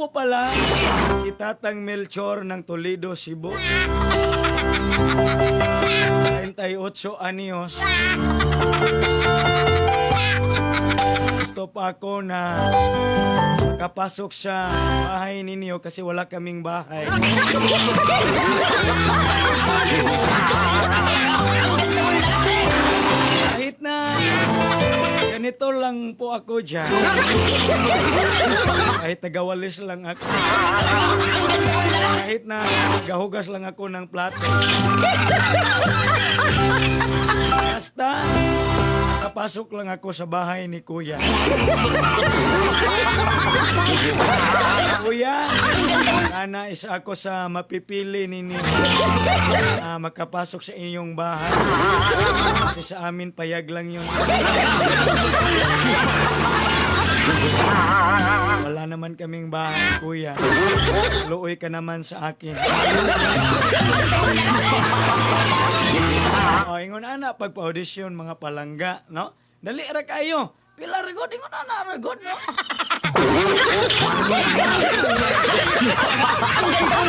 Ako po pala, si Tatang Melchor ng Toledo, Cebu. 38 anyos. Gusto pa ako na kapasok sa bahay ninyo kasi wala kaming bahay. Kahit na ganito lang po ako dyan. Kahit tagawalis lang ako. Kahit na gahugas lang ako ng plato. Basta, nakapasok lang ako sa bahay ni Kuya. Kuya, sana isa ako sa mapipili ninyo na makapasok sa inyong bahay. Kasi sa amin, payag lang yun. Wala naman kaming bahay, Kuya. Luoy ka naman sa akin. O, ingon ana, pagpa-audition, mga palangga, no? Dali ra kayo. Pila ra gud, ingon ana ra gud, no?